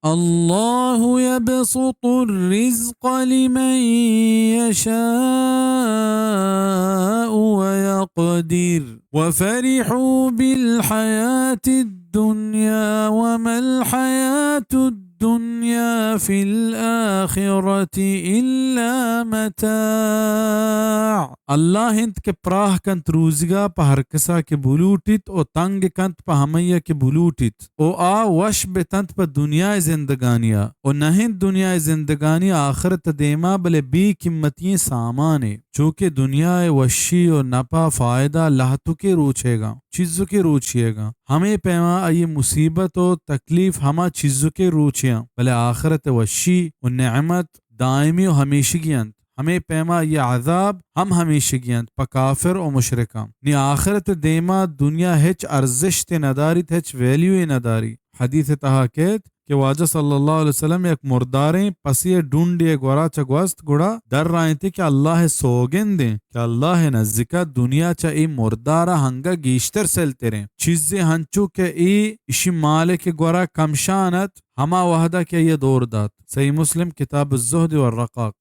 الله يبسط الرزق لمن يشاء ويقدر وفرحوا بالحياة الدنيا وما الحياة الدنيا في الآخرة إلا متاع۔ اللہ انت کہ پراہ کنت روزگا پہ ہر کسا کہ بلوٹیت و تنگ کنت پہ ہمیا کہ بلوٹیت۔ و آ وش بہ تنت پہ دنیائے زندگانیا، و نہ انت دنیائے زندگانی آخرت دیما بلے بے قیمتیں سامانے، چوکہ دنیائے وشی و نپا فائدہ لہتکے روچیگاں، چیزکے روچیگاں۔ ہمے پیما آئی مصیبت و تکلیف ہما چیزکے روچیاں، بلے آخرت وشی و نعمت دائمی و ہمیشگی انت۔ ہمے پیما آئی عذاب ہم ہمیشگی انت پہ کافر و مشرکاں۔ نی آخرت دیما دنیا ہچ ارزشتے نداریت، ہچ ویلیوے نداری۔ حدیث تہا کیت کہ واجہ صلی اللہ علیہ وسلم یک مرداریں پسے ڈونڈے گورا چہ گوست، گڑا در رائنتے کہ اللہ سوگندیں کہ اللہ نزدیکا دنیا چہ اے مردارا ہنگا گیشتر سلتریں۔ چیزے ہنچو کہ اے اشی مالک گورا کمشان ات، ہما وہدا کہ آئی دور دات۔ صحیح مسلم، کتاب الزہد والرقاق۔